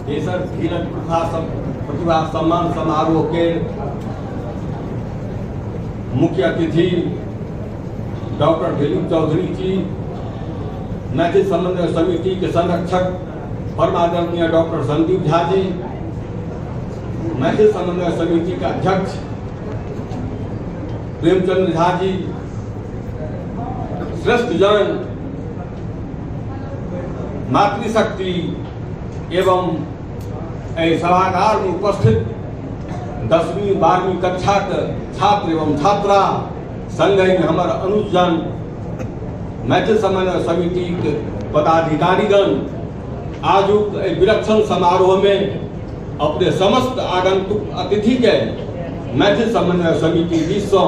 तेसर धीरज प्रतिभा सम्मान समारोह के मुख्य अतिथि डॉक्टर दिलीप चौधरी जी, मैथिल समन्वय समिति के संरक्षक परमादरणीय डॉक्टर संदीप झा जी, मैथिल समन्वय समिति के अध्यक्ष प्रेमचंद्र झा जी, श्रेष्ठ जन, मातृशक्ति एवं एहि सभागार में उपस्थित 10वीं 12वीं कक्षा के छात्र एवं छात्रा, संगहि हमर अनुजन, मैथिल समन्वय समिति के पदाधिकारीगण, आजुक एहि विलक्षण समारोह में अपने समस्त आगंतुक अतिथि के मैथिल समन्वय समिति दिस सँ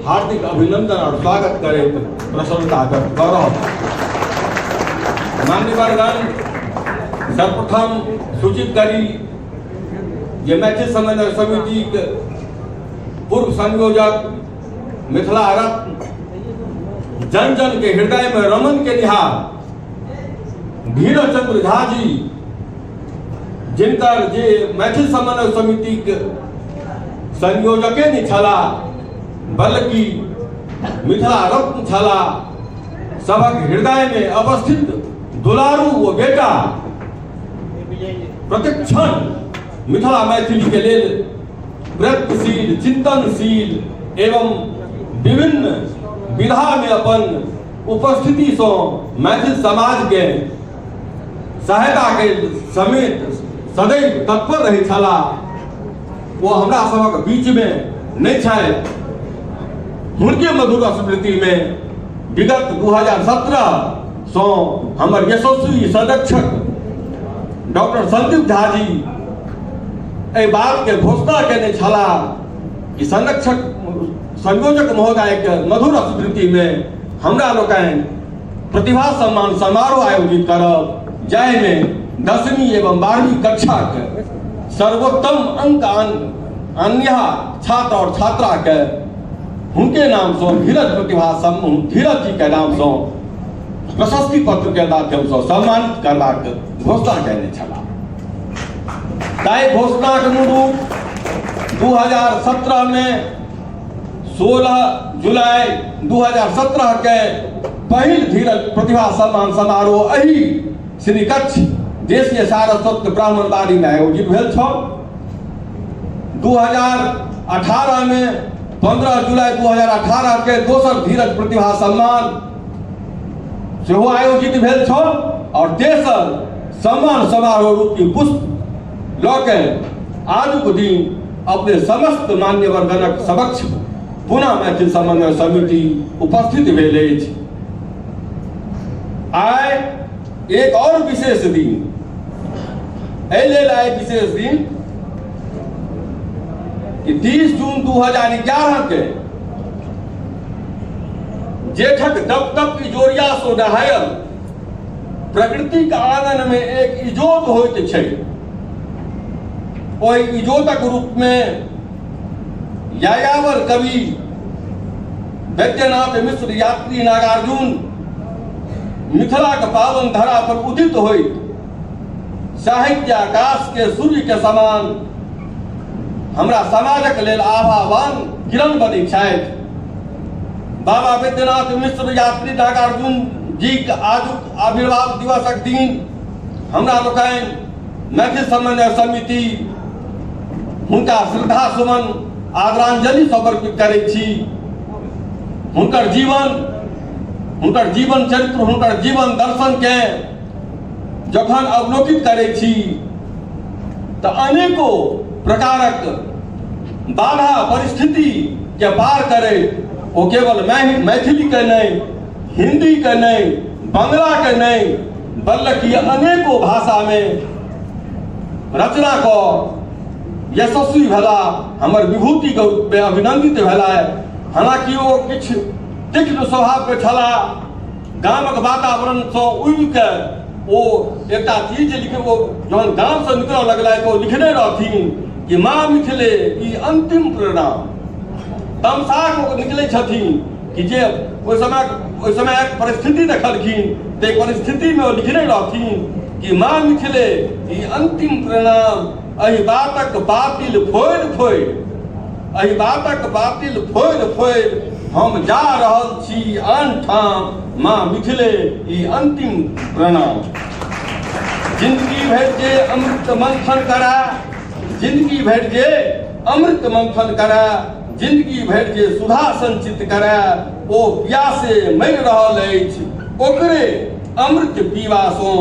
हार्दिक अभिनंदन और स्वागत करैत प्रसन्नता व्यक्त कऽ रहल। मान्यवरगण, सर्वप्रथम सूचित करी जे मैथिल समन्वय समिति के पूर्व संयोजक, मिथिला रत्न, जन जन के हृदय में रमन के निहार धीरज चंद्र झा जी, जिनकर जे मैथिल समन्वय समिति के संयोजके नहीं छला बल्कि मिथिला रत्न छला, सबक हृदय में अवस्थित दुलारू वो बेटा, प्रतिक्षण मिथिला मैथिली के लेल प्रयत्नशील, चिंतनशील एवं विभिन्न विधा में अपन उपस्थिति से मैथिल समाज के सहायता के समेत सदैव तत्पर रहे छला, वो हमरा सबक बीच में नहीं छथि। हुनके मधुर स्मृति में विगत 2017 सँ हमर यशस्वी संरक्षक डॉक्टर संदीप झा जी एहि बात के घोषणा केने छलाह कि संरक्षक संयोजक महोदय के मधुर स्मृति में हमरा लोकनि प्रतिभा सम्मान समारोह आयोजित करब, जाहिमे 10वीं एवं 12वीं कक्षा के सर्वोत्तम अंक अन्य छात्र और छात्रा के हुनके नाम से धीरज प्रतिभा समूह धीरज जी के नाम से प्रशस्ति पत्र के माध्यम से सम्मानित करबाक घोषणा केने छलाह। ताहि घोषणाक अनुरूप 2017 में 16 जुलाई 2017 के पहिल धीरज प्रतिभा सम्मान समारोह एहि श्री कच्छ देशीय सारस्वत ब्राह्मणबाड़ी में आयोजित भेल छल। 2018 में 15 जुलाई 2018 के दोसर धीरज प्रतिभा सम्मान सेहो आयोजित भेल छल और तेसर सम्मान समारोह रूपी पुष्प लऽ के आजुक दिन अपने समस्त मान्यवरगणक समक्ष पुनः मैथिल समन्वय समिति उपस्थित भेल अछि। आइ एक और विशेष दिन, एहि लेल आइ विशेष दिन कि 30 जून 2011 के जेठक दप दप इजोरिया सो नहायल प्रकृतिक आंगन में एक इजोत होइत छै, ओहि इजोतक रूप में यायावर कवि वैद्यनाथ मिश्र यात्री नागार्जुन मिथिलाक पावन धरा पर उदित होइत साहित्य आकाश के सूर्य के समान हमरा समाजक लेल आभावान किरण बनै छथि। बाबा वैद्यनाथ मिश्र यात्री नागार्जुन जी के आजुक आविर्भाव दिवसक दिन हमरा लोकनि मैथिल समन्वय समिति हुनका श्रद्धा सुमन आदरांजलि समर्पित करै छी। हुनकर जीवन, हुनकर जीवन चरित्र, हुनकर जीवन दर्शन के जखन अवलोकित करै छी तऽ अनेको प्रकारक बाधा परिस्थिति के पार करैत ओ केवल मैथिली के नहि, हिंदी के नहि, बंगला के नहि, बल्कि अनेको भाषा में रचना कऽ यशस्वी भेला, हमर विभूति के रूप में अभिनंदित भेला। हालांकि ओ किछु तीक्ष्ण स्वभाव के छला, गामक वातावरण सँ उबि के ओ एकटा चीज लिख, ओ जहन गाम से निकलऽ लगलै तऽ ओ लिखने रहथिन कि माँ मिथिले ई अंतिम प्रणाम। तमसा कऽ निकलै छथिन कि जे ओहि समयक परिस्थिति देखलखिन, ताहि परिस्थितिमे ओ लिखने रहथिन कि माँ मिथिले ई अंतिम प्रणाम। एहि बातक बातिल फोड़ि फोड़ि, एहि बातक बातिल फोड़ि फोड़ि हम जा रहल छी आन ठाम, माँ मिथिले ई अंतिम प्रणाम। जिंदगी भरि जे अमृत मंथन करा, जिंदगी भरि जे अमृत मंथन करा, जिंदगी भरि जे सुधा संचित करा, ओ प्यासे मरि रहल अछि, ओकरे अमृत पीबासँ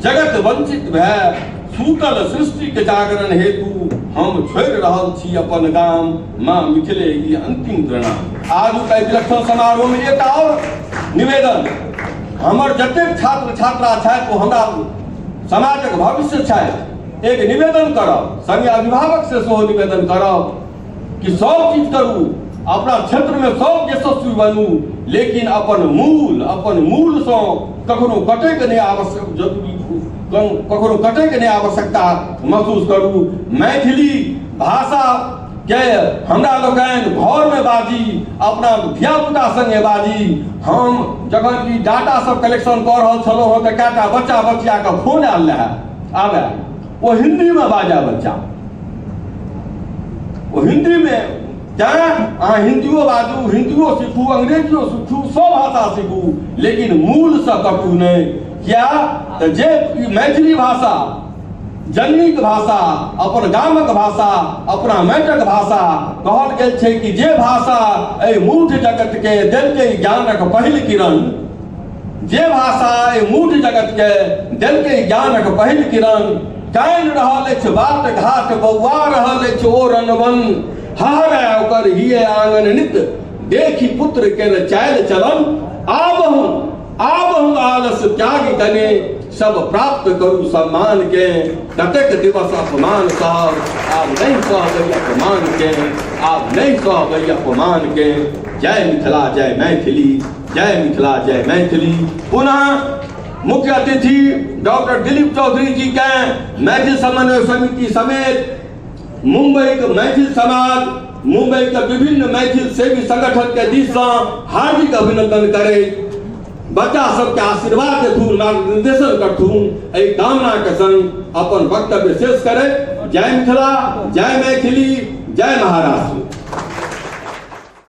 जगत वंचित भए सूतल सृष्टिके जागरण हेतु हम छोड़ि रहल छी अपन गाम, माँ मिथिले ई अंतिम प्रणाम। आजुक एहि विलक्षण समारोहमे एक आओर निवेदन, हमर जतेक छात्र छात्रा छथि ओ हमरा समाजक भविष्य छथि, एक निवेदन करब, संगे अभिभावक से सेहो निवेदन करब कि सब चीज करू, अपना क्षेत्रमे सब यशस्वी बनू, लेकिन अपन मूल, अपन मूलसँ कखनो कटैके नहि आवश्यक जरूरी, कखनो कटैके नहि आवश्यकता महसूस करू। मैथिली भाषा के हमरा लोकनि घरमे बाजी, अपना धियापुता संगे बाजी। हम जखन कि डाटा सब कलेक्शन कऽ रहल छलहुँ हँ तऽ कएटा बच्चा बचियाके फोन आयल रहए, आबए ओ हिन्दीमे बाजए बच्चा, ओ हिन्दीमे। तैँ अहाँ हिन्दियो बाजू, हिन्दियो सीखू, अंग्रेजियो सीखू, सब भाषा सीखू, लेकिन मूलसँ कटू नहि। किया तऽ जे मैथिली भाषा जननीक भाषा, अपन गामक भाषा, अपना माटिक भाषा कहल गेल छै कि जे भाषा एहि मूढ़ जगतके देलकै ज्ञानक पहिल किरण, जे भाषा एहि मूढ़ जगतके देलकै ज्ञानक पहिल किरण, कानि रहल अछि बाट घाट, बौआ रहल अछि ओ रणवन, हहरै ओकर हिये आंगन नित देखि पुत्र केर चालि चलन। आबहु आबहु आलस त्यागि कने सब प्राप्त करू सम्मान के, कतेक दिवस अपमान सहब, आब नहि सहबै अपमान के, आब नहि सहबै अपमान के। जय मिथिला, जय मैथिली, जय मिथिला, जय मैथिली। पुनः मुख्य अतिथि डॉक्टर दिलीप चौधरी जी के मैथिल समन्वय समिति समेत मुंबई के मैथिल समाज, मुंबई के विभिन्न मैथिल सेवी संगठन के दिस से हार्दिक अभिनंदन करे, बच्चा सबके आशीर्वाद देथुन, मार्गनिर्देशन करथुन, एहि कामना के संग अपन वक्तव्य शेष करे। जय मिथिला, जय मैथिली, जय महाराष्ट्र।